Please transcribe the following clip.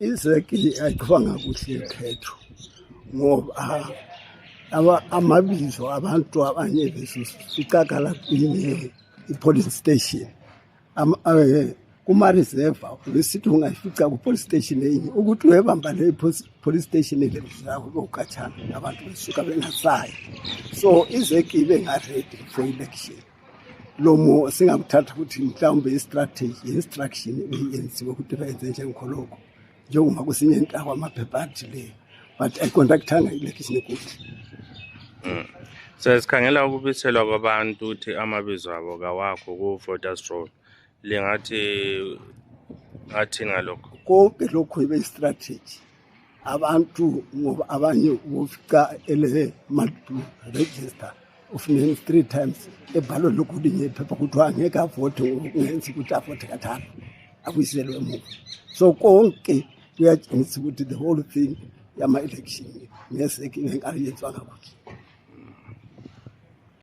Izeki ayicabanga kuhle ukhetho ngoba amabizo abantu abanye besicakala kwenye i-police station kuma-reserve besithi ungayifica ku-police station enye ukuthi uyebamba le police station ukatshana abantu besuka bengasayi. So izeki ibe nga-ready for election. Lomo singakuthatha ukuthi mhlawumbe i-strategy instruction eyenziwe ukuthi bayenze njengokholoko njengoba kusinye intawa amaphepha athile but ayiconductanga election kuhle. So sikhangela ukubithelwa kwabantu uthi amabizo abo kawakho ku-voters roll lingathi ngalokho konke lokho ibe strategy abantu ngoba abanye ufica ele multiple register ufuneni 3 times ebhalo lokulinye iphepha kuthiwa angeke avote ngenzi ukuthi avote kathathu akuyiselwe emuva. So konke kuyatshengisa ukuthi the whole thing yama-election ngeseke ingakayenziwanga kuhle.